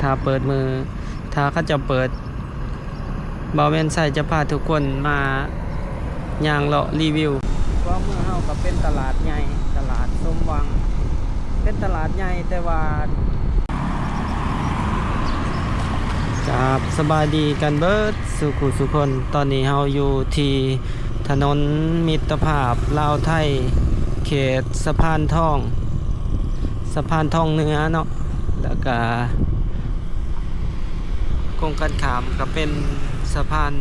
ຖ້າເປີດມື້ ຖ້າເຂົາເຈົ້າເປີດ ບ່າວແມ່ນໄຊຈະພາທຸກຄົນມາຍ່າງເລາະຣີວິວ. ຂວາມືເຮົາກໍເປັນຕະຫຼາດໃຫຍ່ ຕະຫຼາດສົມຫວັງ ເປັນຕະຫຼາດໃຫຍ່ ແຕ່ວ່າ ຄັບ ສະບາຍດີກັນເບິດສູ່ຄູ່ສູ່ຄົນ. ຕອນນີ້ເຮົາຢູ່ທີ່ຖະໜົນມິດຕະພາບລາວໄທ ເຂດສະພານທອງ ສະພານທອງເໜືອເນາະ ແລ້ວກະກົງກັນຂ້າມກະເປັນສະພານ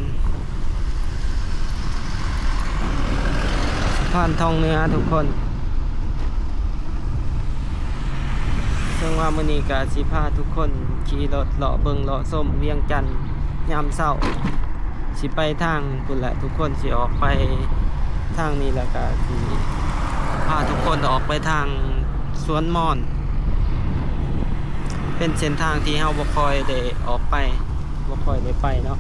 ສະພານທອງເໜືອທຸກຄົນ. ເຊິ່ງວ່າມື້ນີ້ກະຊິພາທຸກຄົນຂີ່ລົດເລາະເບິ່ງເລາະຊົມວຽງຈັນຍາມເຊົ້າ ຊິໄປທາງພຸ້ນແຫຼະ ທຸກຄົນຊິອອກໄປທາງນີ້ ແລ້ວກະຊິພາທຸກຄົນອອກໄປທາງສວນມອນ ເປັນເສັ້ນທາງທີ່ເຮົາບໍ່ຄ່ອຍໄດ້ອອກໄປ ບໍ່ຄ່ອຍໄດ້ໄປເນາະ.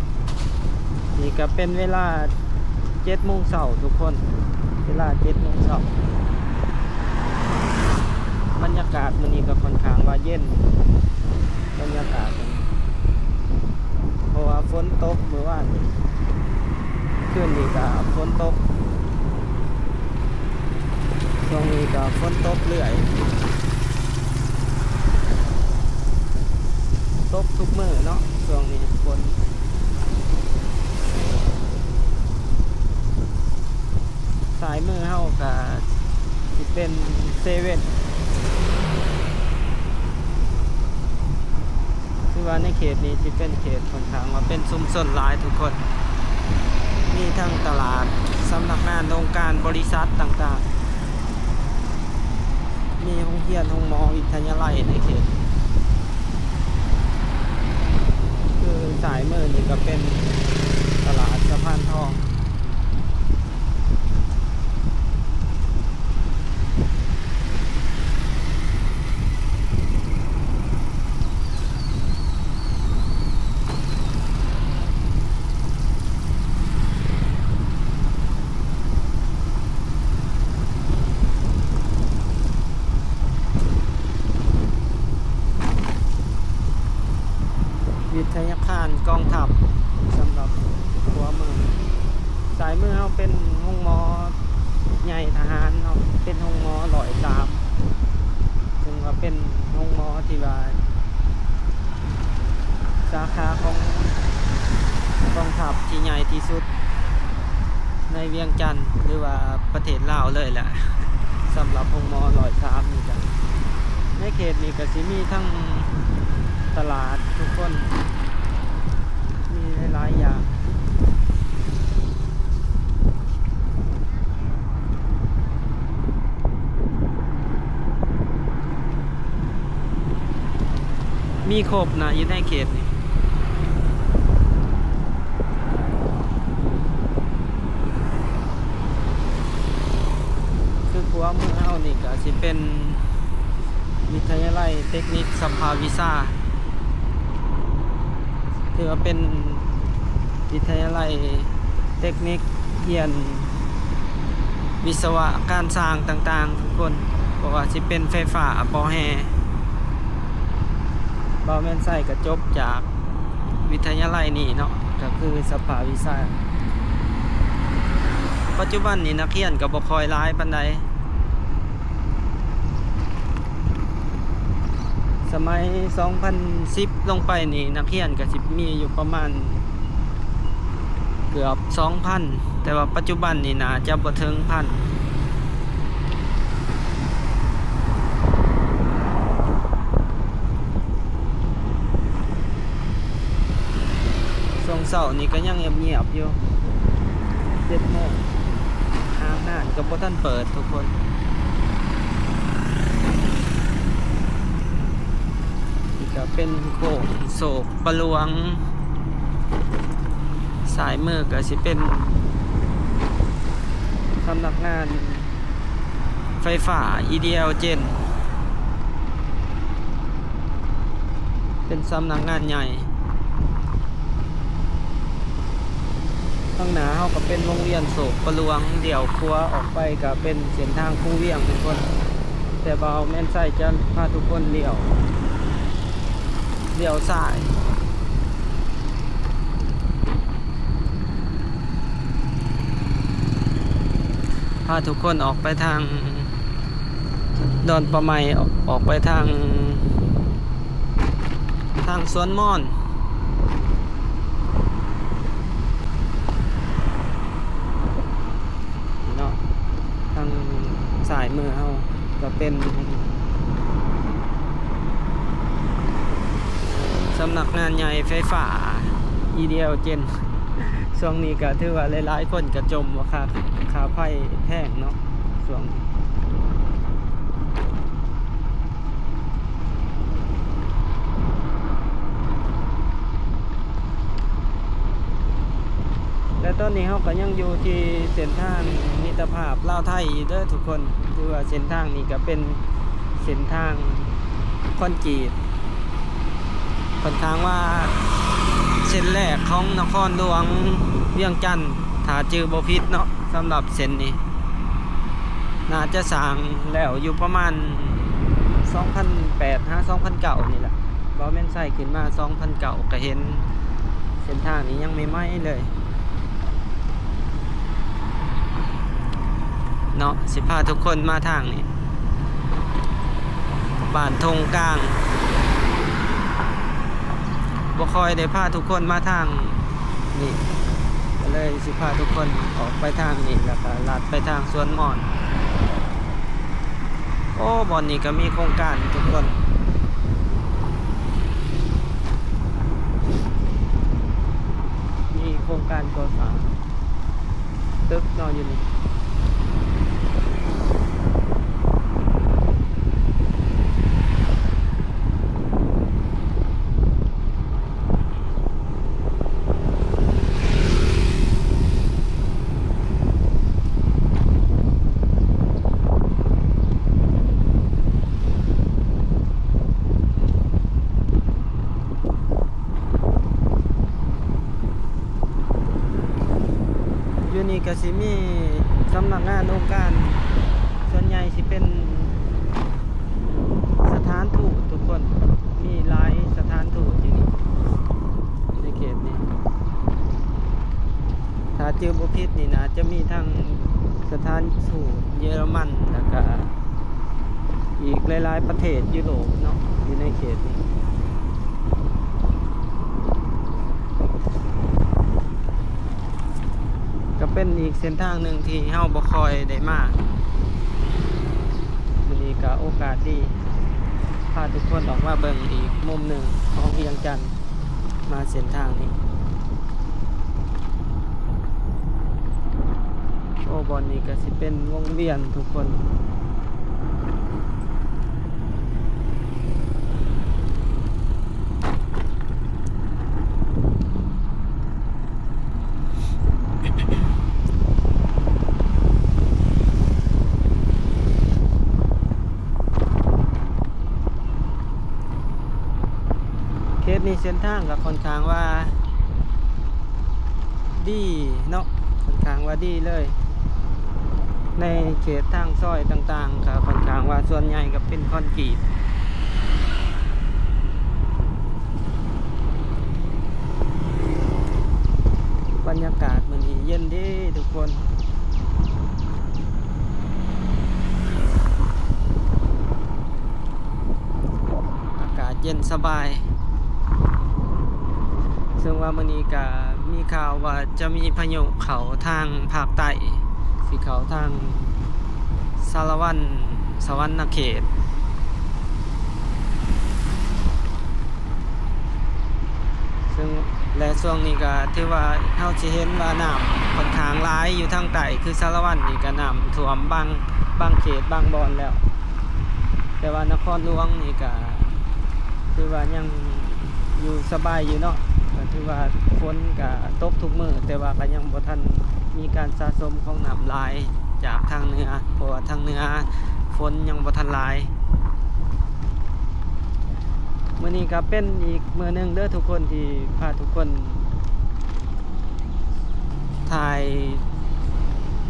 ນີ້ກະເປັນເວລາເຈັດໂມງເຊົ້າທຸກຄົນ ເວລາເຈັດໂມງເຊົ້າ. ບັນຍາກາດມື້ນີ້ກໍຄ່ອນຂ້າງວ່າເຢັນ ບັນຍາກາດ ເພາະວ່າຝົນຕົກມື້ວານນີ້ ຄືນນີ້ກໍຝົນຕົກ ຊ່ວງນີ້ກໍຝົນຕົກເລື້ອຍ ຕົກທຸກມື້ເນາະ ຊ່ວງນີ້ຝົນ. ຊ້າຍມືເຮົາກະຊິເປັນເຊເວັ່ນ ຄືວ່າໃນເຂດນີ້ຊິເປັນເຂດຂ້ອນຂ້າງວ່າເປັນຊຸມຊົນຫຼາຍທຸກຄົນ ມີທັງຕະຫຼາດ ສຳນັກງານ ອົງການ ບໍລິສັດຕ່າງໆ ມີໂຮງຮຽນ ໂຮງໝໍ ວິທະຍາໄລໃນເຂດ ຄືຊ້າຍມືນີ້ກໍເປັນຕະຫຼາດສະພານທອງ. ວິທະຍາຄານກອງທັບ ສຳລັບຂົວາມື ຊ້າຍມືເຮົາເປັນໂຮງໝໍໃຫຍ່ທະຫານເນາະ ເປັນໂຮງໝໍຮ້ອຍສາມ ເຊິ່ງວ່າເປັນໂຮງໝໍທີ່ວ່າ ສາຂາຂອງກອງທັບທີ່ໃຫຍ່ທີ່ສຸດໃນວຽງຈັນ ຫຼືວ່າປະເທດລາວເລີຍແຫຼະ ສຳລັບໂຮງໝໍຮ້ອຍສາມນີ້ກະ ໃນເຂດນີ້ກະຊິມີທັງຕະຫຼາດທຸກຄົນ ມີຫຼາຍໆຢ່າງ. ມີຄົບນະ ຢູ່ໃນເຂດນີ້ ຄືຂົວາມືເຮົານີ້ກະຊິເປັນ ວິທະຍາໄລເຕັກນິກສຳພາວິຊາ ຖືວ່າເປັນວິທະຍາໄລເຕັກນິກ ຮຽນວິສະວະການຊ່າງຕ່າງໆທຸກຄົນ ບໍ່ວ່າຊິເປັນໄຟຟ້າ ບໍ່ແຮ່ ບ່າວແມ່ນໄຊກະຈົບຈາກວິທະຍາໄລນີ້ເນາະ ກະຄືສຳພາວິຊາ. ປັດຈຸບັນນີ້ນັກຮຽນກະບໍ່ຄ່ອຍຫຼາຍປານໃດ. ສະໄໝສອງພັນສິບລົງໄປນີ້ ນັກຮຽນກະຊິມີຢູ່ປະມານເກືອບສອງພັນ ແຕ່ວ່າປັດຈຸບັນນີ້ໜ້າຈະບໍ່ເຖິງພັນ. ຊ່ວງເຊົ້ານີ້ກໍຍັງງຽບໆຢູ່ ເຈັດໂມງ ຫ້າງຮ້ານກໍບໍ່ທັນເປີດທຸກຄົນ. ນີ້ກໍເປັນໂຄ້ງໂສກປະຫຼວງ ຊ້າຍມືກໍຊິເປັນສຳນັກງານ ໄຟຟ້າ ອີດີແອລ ເຈນ ເປັນສຳນັກງານໃຫຍ່. ທາງໜ້າເຮົາກໍເປັນວົງວຽນໂສກປະຫຼວງ, ລ້ຽວຂວາອອກໄປກໍເປັນເສັ້ນທາງພູວຽງທຸກຄົນ, ແຕ່ບ່າວແມ່ນໄຊຈະພາທຸກຄົນລ້ຽວ ລ້ຽວຊ້າຍ ພາທຸກຄົນອອກໄປທາງດອນປາໄມ້ ອອກໄປທາງ ທາງສວນມອນເນາະ. ທາງຊ້າຍມືເຮົາກໍເປັນສຳນັກງານໃຫຍ່ໄຟຟ້າ EDL Gen. ຊ່ວງນີ້ກໍຖືວ່າຫຼາຍໆຄົນກໍຈົ່ມວ່າຄ່າ ຄ່າໄຟແພງເນາະ ຊ່ວງ ແລະຕອນນີ້ເຮົາກໍຍັງຢູ່ທີ່ເສັ້ນທາງມິດຕະພາບລາວໄທຢູ່ເດີທຸກຄົນ. ຖືວ່າເສັ້ນທາງນີ້ກໍເປັນເສັ້ນທາງຄອນກຣີດ ຂ້ອນຂ້າງວ່າເສັ້ນແລກຂອງນະຄອນຫຼວງວຽງຈັນ ຖ້າຈື່ບໍ່ຜິດເນາະ. ສຳລັບເສັ້ນນີ້ ໜ້າຈະສ້າງແລ້ວຢູ່ປະມານສອງພັນແປດຫາສອງພັນເກົ້ານີ້ລະ ບໍ່ແມ່ນໃຊ້ຂຶ້ນມາສອງພັນເກົ້າ ກະເຫັນເສັ້ນທາງນີ້ຍັງໃໝ່ໆເລີຍເນາະ. ຊິພາທຸກຄົນມາທາງນີ້ ບ້ານທົ່ງກາງ ບໍ່ຄ່ອຍໄດ້ພາທຸກຄົນມາທາງນີ້ ກໍເລີຍຊິພາທຸກຄົນອອກໄປທາງນີ້ ແລ້ວກໍລັດໄປທາງສວນມອນ. ໂອ້ ບ່ອນນີ້ກໍມີໂຄງການທຸກຄົນ ມີໂຄງການກໍ່ສ້າງຕຶກເນາະຢູ່ນີ້. ຢູ່ນີ້ກໍຊິມີສຳນັກງານອົງການ ສ່ວນໃຫຍ່ຊິເປັນ ສະຖານທູດທຸກຄົນ ມີຫຼາຍສະຖານທູດຢູ່ນີ້ ໃນເຂດນີ້ ຖ້າຈື່ບໍ່ຜິດນີ້ ໜ້າຈະມີທັງສະຖານທູດເຢຍລະມັນ ແລ້ວກະອີກຫຼາຍໆປະເທດຢູໂຣບເນາະ ຢູ່ໃນເຂດນີ້. ກໍເປັນອີກເສັ້ນທາງໜຶ່ງທີ່ເຮົາບໍ່ຄ່ອຍໄດ້ມາ. ມື້ນີ້ກໍໂອກາດດີ ພາທຸກຄົນອອກມາເບິ່ງອີກມຸມໜຶ່ງຂອງວຽງຈັນ ມາເສັ້ນທາງນີ້. ໂອ້ ບ່ອນນີ້ກໍຊິເປັນວົງວຽນທຸກຄົນ. ເຂດນີ້ເສັ້ນທາງກໍຂ້ອນຂ້າງວ່າ ດີເນາະ ຂ້ອນຂ້າງວ່າດີເລີຍ. ໃນເຂດທາງຊອຍຕ່າງໆ ກໍຂ້ອນຂ້າງວ່າສ່ວນໃຫຍ່ກໍເປັນຄອນກຣີດ. ບັນຍາກາດມື້ນີ້ເຢັນດີທຸກຄົນ. ອາກາດເຢັນສະບາຍ ເຊິ່ງວ່າມື້ນີ້ກະມີຂ່າວວ່າຈະມີພາຍຸເຂົ້າທາງພາກໃຕ້ ຊິເຂົ້າທາງສາລະວັນ ສະຫວັນນະເຂດ. ເຊິ່ງ ແລະ ຊ່ວງນີ້ກະຖືວ່າເຮົາຊິເຫັນວ່ານ້ຳຂ້ອນຂ້າງຫຼາຍຢູ່ທາງໃຕ້ ຄືສາລະວັນນີ້ກະນ້ຳຖ້ວມບາງ ບາງເຂດບາງບ່ອນແລ້ວ ແຕ່ວ່ານະຄອນຫຼວງນີ້ກະຖືວ່າຍັງຢູ່ສະບາຍຢູ່ເນາະ ກະຖືວ່າຝົນກະຕົກທຸກມື້ ແຕ່ວ່າກະຍັງບໍ່ທັນມີການສະສົມຂອງນ້ຳຫຼາຍຈາກທາງເໜືອ ເພາະວ່າທາງເໜືອຝົນຍັງບໍ່ທັນຫຼາຍ. ມື້ນີ້ກໍເປັນອີກມື້ໜຶ່ງເດີທຸກຄົນ ທີ່ພາທຸກຄົນຖ່າຍ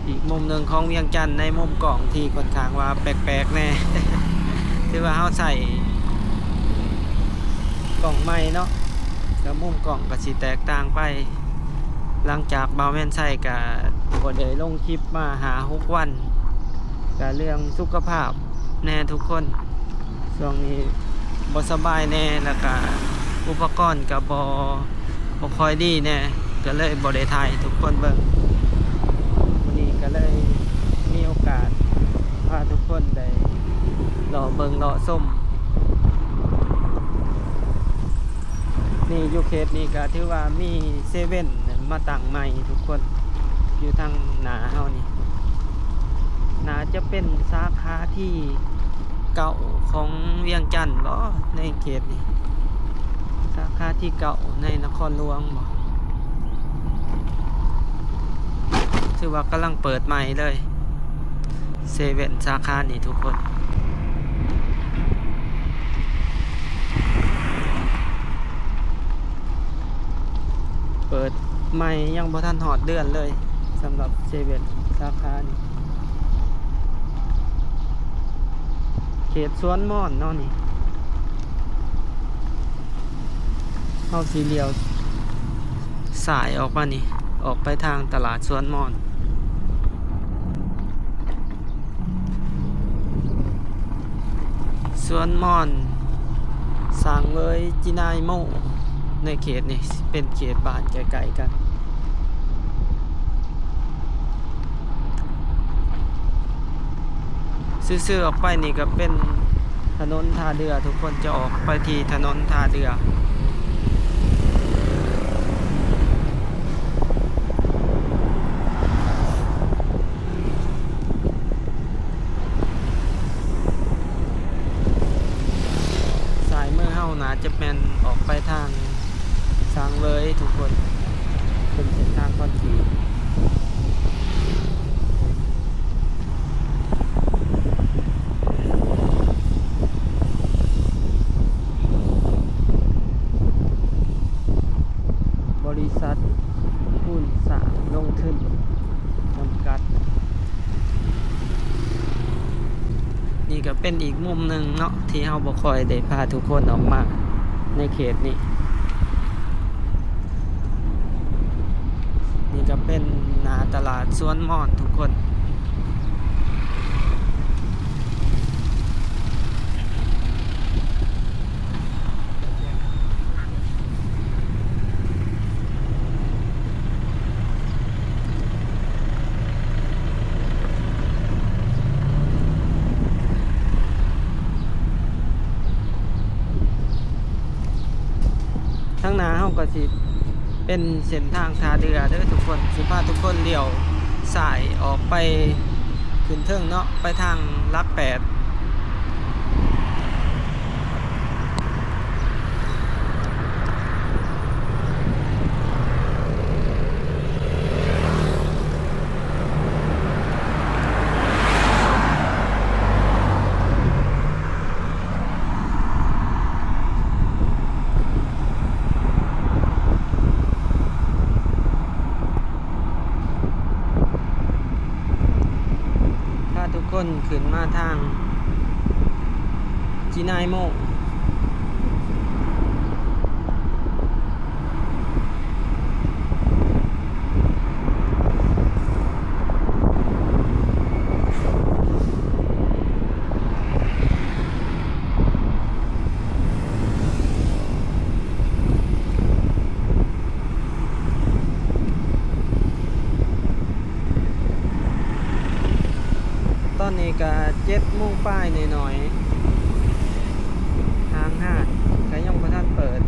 ອີກມຸມໜຶ່ງຂອງວຽງຈັນ ໃນມຸມກ້ອງທີ່ຂ້ອນຂ້າງວ່າແປກໆແດ່. ຖືວ່າເຮົາໃຊ້ ກ້ອງໃໝ່ເນາະ ກະມຸມກ້ອງກະຊິແຕກຕ່າງໄປ. ຫຼັງຈາກບ່າວແມ່ນໄຊກະບໍ່ໄດ້ລົງຄລິບມາຫ້າຫົກວັນ ກະເລື່ອງສຸຂະພາບແດ່ທຸກຄົນ. ຊ່ວງນີ້ບໍ່ສະບາຍແດ່ ແລ້ວກະອຸປະກອນກະບໍ່ ບໍ່ຄ່ອຍດີແດ່ ກະເລີຍບໍ່ໄດ້ຖ່າຍໃຫ້ທຸກຄົນເບິ່ງ. ມື້ນີ້ກະເລີຍມີໂອກາດພາທຸກຄົນໄດ້ເລາະເບິ່ງເລາະຊົມ. ນີ້ຢູ່ເຂດນີ້ກະຖືວ່າມີເຊເວັ່ນມາຕັ້ງໃໝ່ທຸກຄົນ ຢູ່ທາງໜ້າເຮົານີ້ ໜ້າຈະເປັນສາຂາທີ ເກົ້າຂອງວຽງຈັນບໍ ໃນເຂດນີ້ ສາຂາທີເກົ້າໃນນະຄອນຫຼວງບໍ ຖືວ່າກຳລັງເປີດໃໝ່ເລີຍ ເຊເວັ່ນສາຂານີ້ທຸກຄົນ ເປີດໃໝ່ຍັງບໍ່ທັນຮອດເດືອນເລີຍ ສຳລັບເຊເວັ່ນສາຂານີ້. ເຂດສວນມອນເນາະນີ້ ເຮົາຊິລ້ຽວຊ້າຍອອກມານີ້ ອອກໄປທາງຕະຫຼາດສວນມອນ. ສວນມອນ ສ້າງເຫວີຍ ຈີນາຍໂມ ໃນເຂດນີ້ເປັນເຂດບ້ານໃກ້ໆກັນ. ຊື່ໆອອກໄປນີ້ກະເປັນຖະໜົນທ່າເດື່ອ ທຸກຄົນຈະອອກໄປທີ່ຖະໜົນທ່າເດື່ອ. ຊ້າຍມືເຮົາໜ້າຈະແມ່ນອອກໄປທາງ ສ້າງເຫວີຍທຸກຄົນ ເປັນເສັ້ນທາງຄອນກຣີດ. ບໍລິສັດ ຄູນສ້າງລົງທຶນ ຈຳກັດ. ນີ້ກະເປັນອີກມຸມໜຶ່ງເນາະ ທີ່ເຮົາບໍ່ຄ່ອຍໄດ້ພາທຸກຄົນອອກມາໃນເຂດນີ້. ນີ້ກະເປັນໜ້າຕະຫຼາດສວນມອນທຸກຄົນ. ທາງໜ້າເຮົາກະຊິເປັນເສັ້ນທາງທ່າເດື່ອເດີທຸກຄົນ ຊິພາທຸກຄົນລ້ຽວຊ້າຍອອກໄປຂຶ້ນເທິງເນາະ ໄປທາງຫຼັກແປດ. ພາທຸກຄົນຂຶ້ນມາທາງຈີນາຍໂມ. ຕອນນີ້ກະເຈັດໂມງປາຍໜ້ອຍໆ ທາງຫ້າງກະຍັງບໍ່ທັນເປີດ. ເ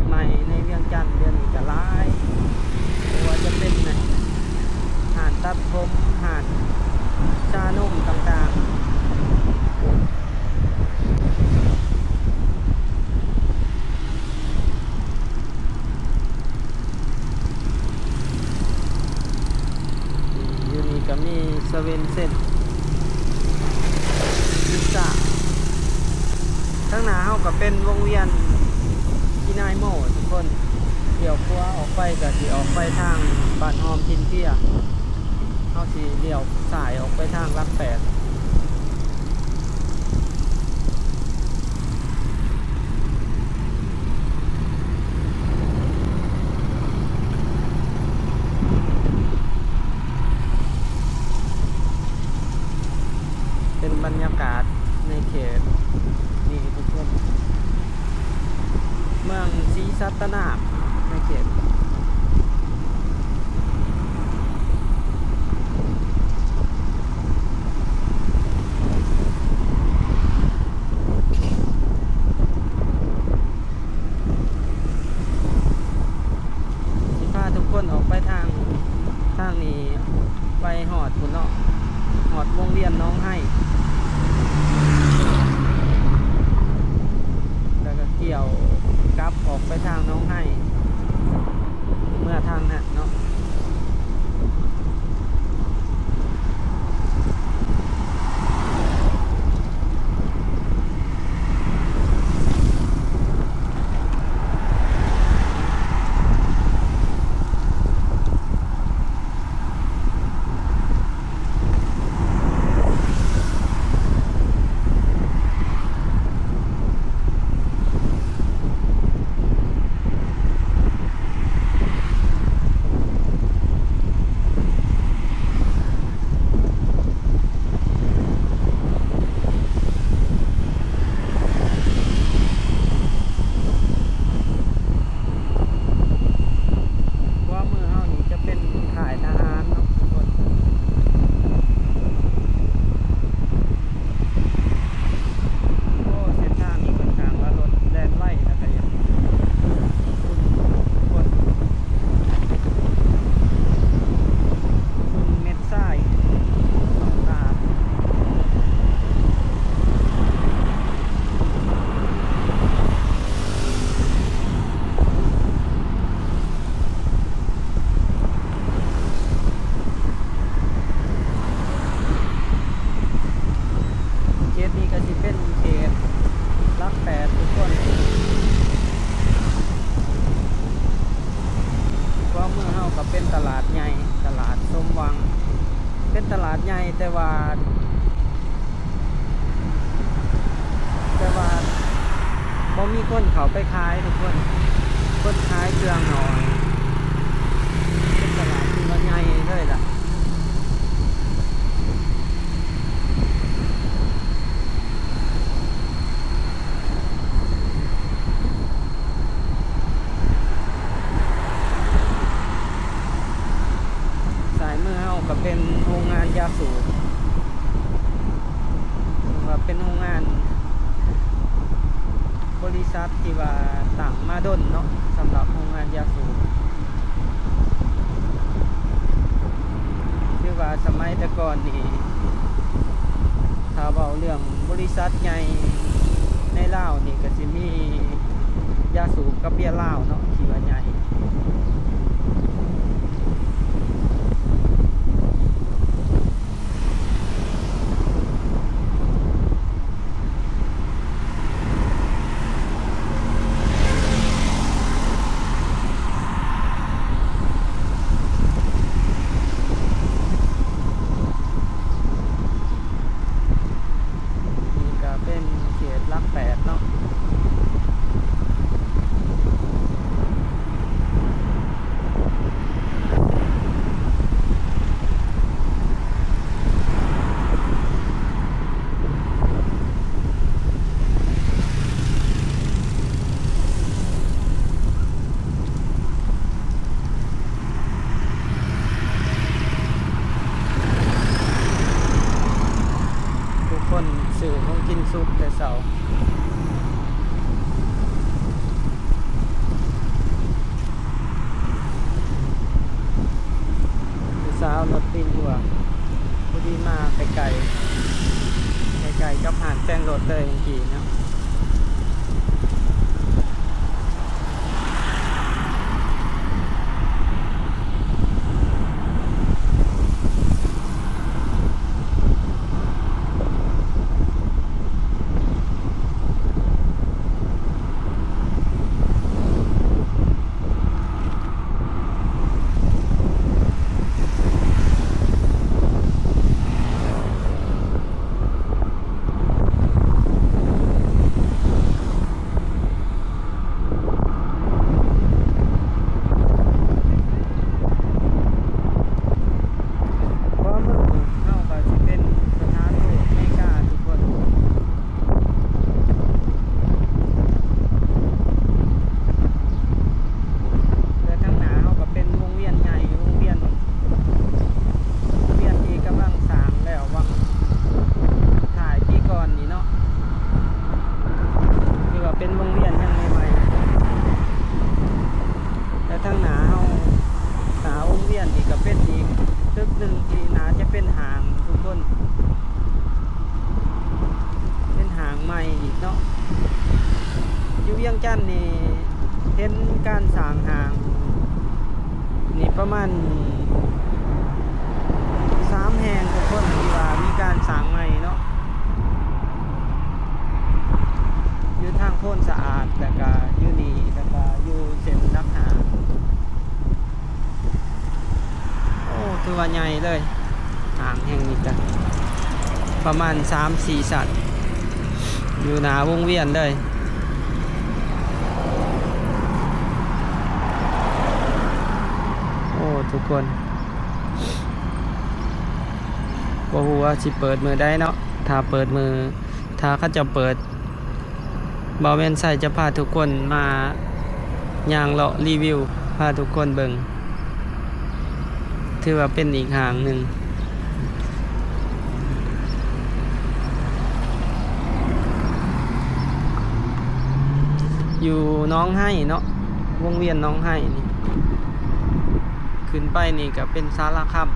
ໃໝ່ໃນວຽງຈັນດຽວນີ້ກໍຫຼາຍ ບໍ່ວ່າຈະເປັນຮ້ານຕັດຜົມ, ຮ້ານຊານົມຕ່າງໆ. ຢູ່ນີ້ກໍມີເຊເວັນເຊັນ ພິຊຊາ. ທາງໜ້າເຮົາກໍເປັນວົງວຽນ Kinaimo ທຸກຄົນ. ລ້ຽວຂວາອອກໄປກໍຊິອອກໄປທາງບ້ານຫອມຖິ່ນເພຍ. ເຮົາຊິລ້ຽວຊ້າຍອອກໄປທາງຫຼັກແປດ. ເປັນບັນຍາກາດໃນເຂດນີ້ທຸກຄົນ. ເມືອງສີສັດຕະນາມໃນເຂດ ຊິພາທຸກຄົນອອກໄປທາງ ທາງນີ້ ໄປຮອດພຸ້ນເນາະ, ຮອດວົງວຽນໜອງໄຮ ແລ້ວກໍກ່ຽວກັບອອກໄປທາງໜອງໄຮ ເມືອທາງນັ້ນເນາະ. ຂວາມືເຮົານີ້ຈະເປັນຄ້າຍທະຫານເນາະທຸກຄົນ. ໂອ້ ເສັ້ນທາງນີ້ຂ້ອນຂ້າງວ່າລົດແລ່ນໄວ ແລ້ວກໍຍັງຝຸ່ນທຸກຄົນ. ຝຸ່ນເມັດຊາຍ ເຂົ້າຕາ. ເຂດນີ້ກໍຊິເປັນເຂດຫຼັກແປດທຸກຄົນ. ຂວາມືເຮົາກໍເປັນຕະຫຼາດໃຫຍ່ ຕະຫຼາດສົມຫວັງ. ເປັນຕະຫຼາດໃຫຍ່ ແຕ່ວ່າ ແຕ່ວ່າບໍ່ມີຄົນເຂົ້າໄປຂາຍທຸກຄົນ, ຄົນຂາຍເຄື່ອງໜ້ອຍ. ເປັນຕະຫຼາດທີ່ວ່າໃຫຍ່ເລີຍລະ. ຊ້າຍມືເຮົາກໍເປັນໂຮງງານຢາສູບ ເອີ້ນວ່າເປັນໂຮງງານ ບໍລິສັດທີ່ວ່າຕັ້ງມາດົນເນາະ ສຳລັບໂຮງງານຢາສູບ. ຄືວ່າສະໄໝແຕ່ກ່ອນນີ້ ຖ້າເວົ້າເລື່ອງບໍລິສັດໃຫຍ່ໃນລາວນີ້ ກໍຊິມີຢາສູບກັບເບຍລາວເນາະ ທີ່ວ່າໃຫຍ່. ນີ້ກະເປັນເຂດຫຼັກແປດເນາະ. ເ ແຕ່ງລົດເລີຍເມື່ອກີ້ເນາະ. ຂວາມືເຮົາກໍຊິເປັນສະຖານທູດເມກາທຸກຄົນ. ແລະ ທາງໜ້າເຮົາກໍເປັນວົງວຽນໃຫຍ່ ວົງວຽນ ວົງວຽນທີ່ກຳລັງສ້າງແລ້ວ ຫວ່າງທ້າຍປີກ່ອນນີ້ເນາະ ຖືວ່າເປັນວົງວຽນຍັງໃໝ່ໆ. ແລະ ທາງໜ້າເຮົາ ໜ້າວົງວຽນນີ້ກໍເປັນອີກຕຶກໜຶ່ງທີ່ໜ້າຈະເປັນຫ້າງທຸກຄົນ. ເປັນຫ້າງໃໝ່ອີກເນາະ. ຢູ່ວຽງຈັນນີ້ເຫັນການສ້າງຫ້າງນີ້ປະມານສາມແຫ່ງທຸກຄົນ ທີ່ວ່າມີການສ້າງໃໝ່ເນາະ. ຢູ່ທາງໂພນສະອາດ ແລ້ວກະຢູ່ນີ້ ແລ້ວກະຢູ່ເສັ້ນຫຼັກຫ້າ. ໂອ້ ຖືວ່າໃຫຍ່ເລີຍ. ຫ້າງແຫ່ງນີ້ກະປະມານສາມສີ່ຊັ້ນ ຢູ່ໜ້າວົງວຽນເລີຍ. ໂອ້ ທຸກຄົນ ບໍ່ຮູ້ວ່າຊິເປີດມື້ໃດເນາະ. ຖ້າເປີດມື້ ຖ້າເຂົາເຈົ້າເປີດ ບ່າວແມ່ນໄຊຈະພາທຸກຄົນມາຍ່າງເລາະຣີວິວ ພາທຸກຄົນເບິ່ງ ຖືວ່າເປັນອີກຫ້າງໜຶ່ງ ຢູ່ໜອງໄຮເນາະ ວົງວຽນໜອງໄຮນີ້. ຂຶ້ນໄປນີ້ກໍເປັນສາລະຄຳ.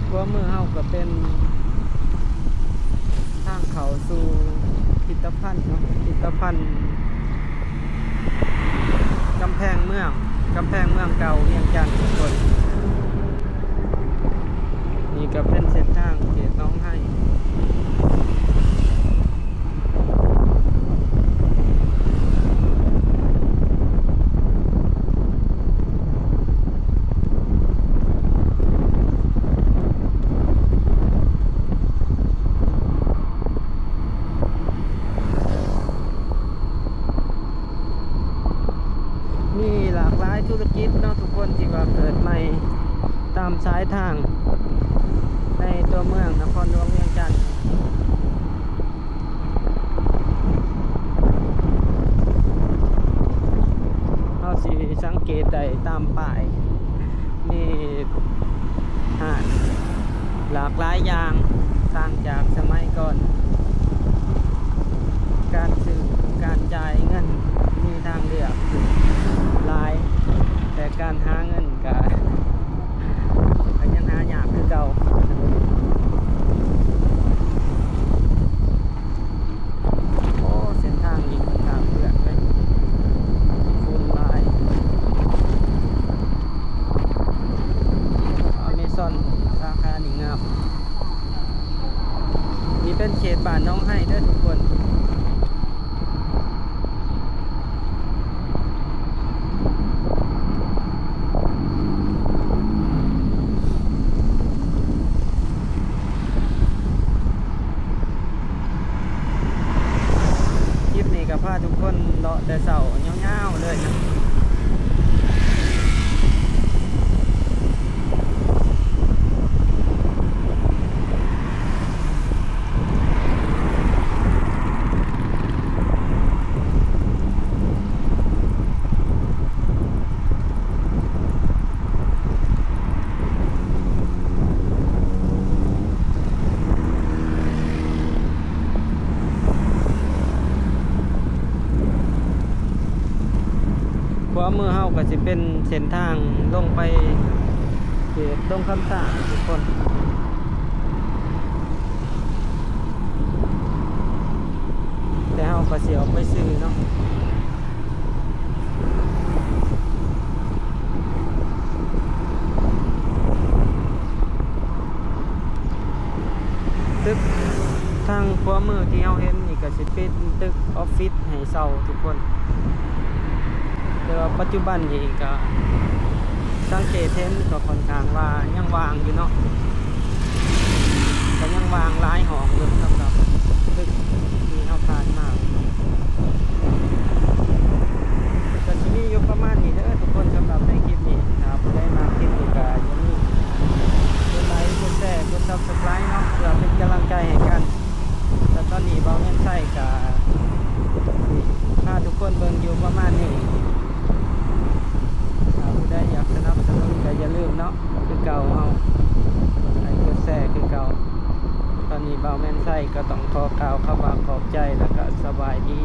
ຂວາມືເຮົາກໍເປັນທາງເຂົ້າສູ່ພິພິທະພັນເນາະ ພິພິທະພັນ ກຳແພງເມືອງ ກຳແພງເມືອງເກົ່າວຽງຈັນທຸກຄົນ. ນີ້ກໍເປັນເສັ້ນທາງເຂດໜອງໄຮ. ມີຫຼາກຫຼາຍທຸລະກິດເນາະທຸກຄົນ ທີ່ວ່າເກີດໃໝ່ຕາມສາຍທາງໃນຕົວເມືອງນະຄອນຫຼວງວຽງຈັນ. ເຮົາຊິສັງເກດໄດ້ຕາມປ້າຍ ມີຮ້ານຫຼາກຫຼາຍຢ່າງ ຕ່າງຈາກສະໄໝກ່ອນ. ການຊື້ ການຈ່າຍເງິນມີທາງເລືອກຫຼາຍ ແຕ່ການຫາເງິນກະ ກໍຍັງຫາຍາກຄືເກົ່າ. ໂອ້ ເສັ້ນທາງນີ້ຂ້ອນຂ້າງເປື້ອນເລີຍ ຝຸ່ນຫຼາຍ. ອາເມຊອນສາຂານີ້ງາມ. ນີ້ເປັນເຂດບ້ານໜອງໄຮເດີທຸກຄົນ. ຂວາມືເຮົາກໍຊິເປັນເສັ້ນທາງລົງໄປເຂດດົງຄຳຊ້າງທຸກຄົນ ແຕ່ເຮົາກໍຊິອອກໄປຊື່ເນາະ. ຕຶກທາງຂວາມືທີ່ເຮົາເຫັນນີ້ກໍຊິເປັນຕຶກອອບຟິດໃຫ້ເຊົ່າທຸກຄົນ ແຕ່ວ່າປັດຈຸບັນນີ້ກໍສັງເກດເຫັນກໍຂ້ອນຂ້າງວ່າຍັງວ່າງຢູ່ເນາະ ກໍຍັງວ່າງຫຼາຍຫ້ອງຢູ່ສຳລັບຕຶກທີ່ເຮົາຜ່ານມາ. ກໍຊິມີຢູ່ປະມານນີ້ເດີທຸກຄົນ ສຳລັບໃນຄລິບນີ້. ຖ້າຜູ້ໃດມັກຄລິບນີ້ກໍຢ່າລືມກົດໄລ ກົດແຊ ກົດ Subscribe ເນາະ ເພື່ອເປັນກຳລັງໃຈໃຫ້ກັນ. ແລະຕອນນີ້ບ່າວແມ່ນໄຊກໍຊິພາທຸກຄົນເບິ່ງຢູ່ປະມານນີ້. ຖ້າຜູ້ໃດຢາກສະໜັບສະໜູນກໍຢ່າລືມເນາະ ຄືເກົ່າເຮົາ ກົດໄລ ກົດແຊຄືເກົ່າ. ຕອນນີ້ບ່າວແມ່ນໄຊກໍຕ້ອງຂໍກ່າວຄຳວ່າຂອບໃຈ ແລະກໍສະບາຍດີ.